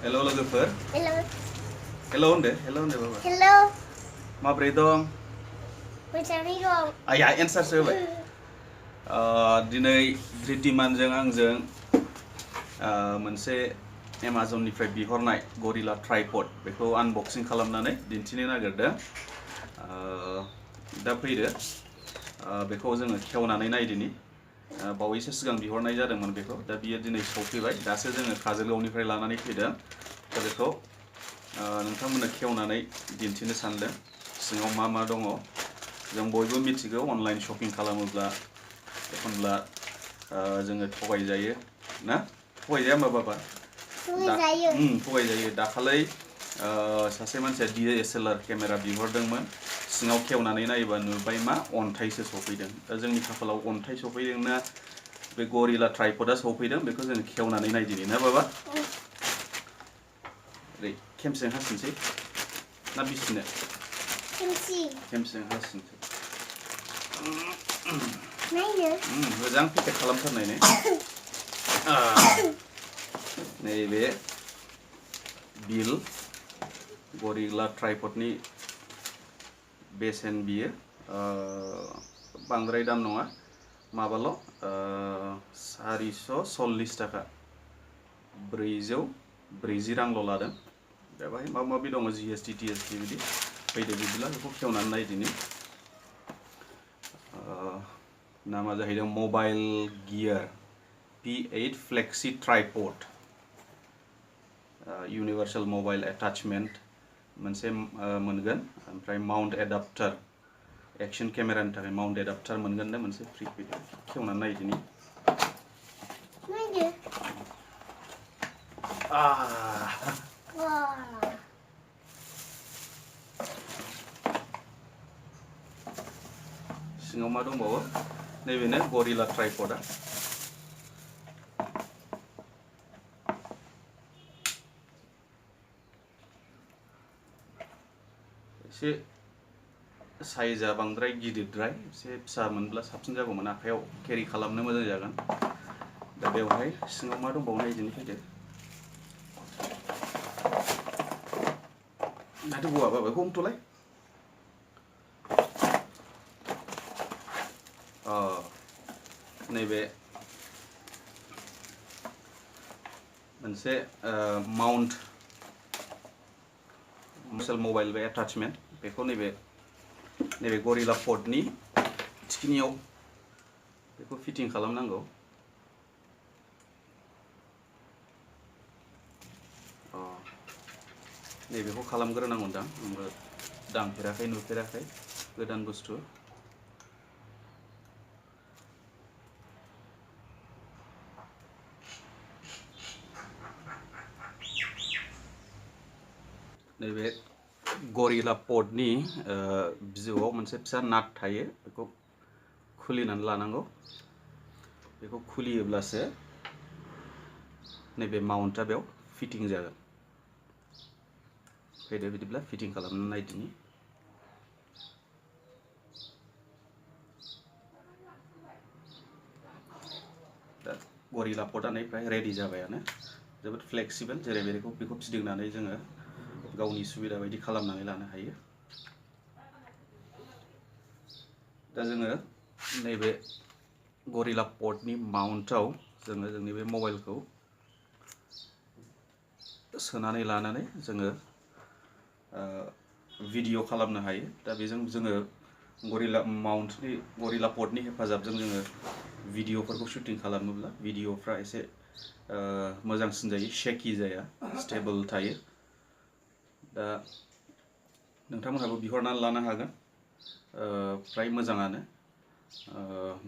Hello logofer. Hello. Hello baba. Hello. Mabrey dong. Mencari dong. Ya answer soबाय. दिनै धृतिमानजों आंजों मोनसे Amazonनिफ्राय बिहरनाय Gorrilla tripod बेखौ unboxing खालामनानै दिन्थिनो नागिरदों। दा फैदो बेखौ जोङो खेवनानै नायदिनि बावैसो सिगां बिहरनाय जादोंमोन बेखौ दा बियो दिनै सफैबाय दासो जोङो काजलगावनिफ्राय लानानै फैदों दा बेखौ नोंथांमोननो खेवनानै दिन्थिनो सानदों सिङाव मा मा दङ जों बयबो मिथिगौ अनलाइन शपिं खालामोब्ला एखनब्ला जोङो थगायजायो ना थगायजाया होमबा बाबा थगायजायो दाखालै सासे मानसिया DSLR केमेरा बिहरदोंमोन सिङाव खेवनानै नायोबा नुबाय मा अन्थाइसो सफैदों दा जोंनि खाफालाव अन्थाइ सफैदोंना बे Gorrilla ट्राइपडा सफैदों बेखौ जों खेवनानै नायदिनि ना बाबा ओरै खेमसेजों हासिनोसै ना बिसिनो खेमसेजों हासिनोसै नायनो मोजां पेकेट खालामथारनाय ने नैबे बिल Gorrilla ट्राइपडनि बेसेन बियो बांद्राय दाम नङा माबाल' 440 थाखा 440 रांल' लादों दा बाहाय माबा माबि दङ GST TST बिदि फैदो बिदिब्ला बेखौ खेवनानै नायदिनि नामा जाहैदों mobile gear P8 flexi tripod universal mobile attachment मोनसे मोनगोन ओमफ्राय माउन्ट एडाप्टर एक्शन केमेरानि थाखाय माउन्ट एडाप्टर मोनगोन दा मोनसे फ्रि फैदो खेवनानै नायदिनि सिङाव मा दंबावो नैबेनो Gorrilla ट्राइपडा एसे साइजआ बांद्राय गिदिरद्राय एसे फिसा मोनब्ला साबसिन जागौमोन आखायाव केरि खालामनो मोजां जागोन दा बेवहाय सिङाव मा दंबावो नायदिनि फैदो माथो गवा बाबा हमथ'लाय नैबे मोनसे माउन्ट मबाइल बे एटाचमेंट बेखौ नैबे Gorrilla पडनि थिखिनियाव बेखौ फिटिं खालामनांगौ नैबेखौ खालामग्रोनांगौदां आंबो दांफेराखै नुफेराखै गोदान बुस्थु नैबे Gorrilla पडनि बिजौआव मोनसे फिसा नाट थायो बेखौ खुलिनानै लानांगौ बेखौ खुलियोब्लासो नैबे माउन्टआ बेयाव फिटिं जागोन फैदो बिदिब्ला फिटिं खालामनानै नायदिनि दा Gorrilla पडआ फ्राय रेडि जाबायानो जोबोद फ्लेक्सिबल जेरै बेखौ फिदिंनानै जोङो गावनि सुबिदा बायदि खालामनानै लानो हायो दा जोङो नैबे Gorrilla पडनि माउन्टआव जोङो जोंनि बे मबाइलखौ सोनानै लानानै जोङो भिडिअ खालामनो हायो दा बेजों जोङो Gorrilla पडनि हेफाजाबजों जोङो भिडिअफोरखौ शुटिं खालामोब्ला भिडिअफ्रा एसे मोजांसिन जायो शेकि जाया स्टेबल थायो दा नोंथांमोनहाबो बिहरनानै लानो हागोन फ्राय मोजाङानो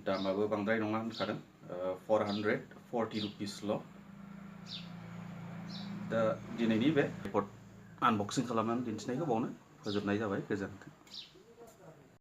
दामाबो बांद्राय नङा होनखादों 440 रुपिसल' दा दिनैनि बे ट्राइपड आनबक्सिं खालामनानै दिन्थिनायखौ बावनो फोजोबनाय जाबाय गोजोन्थों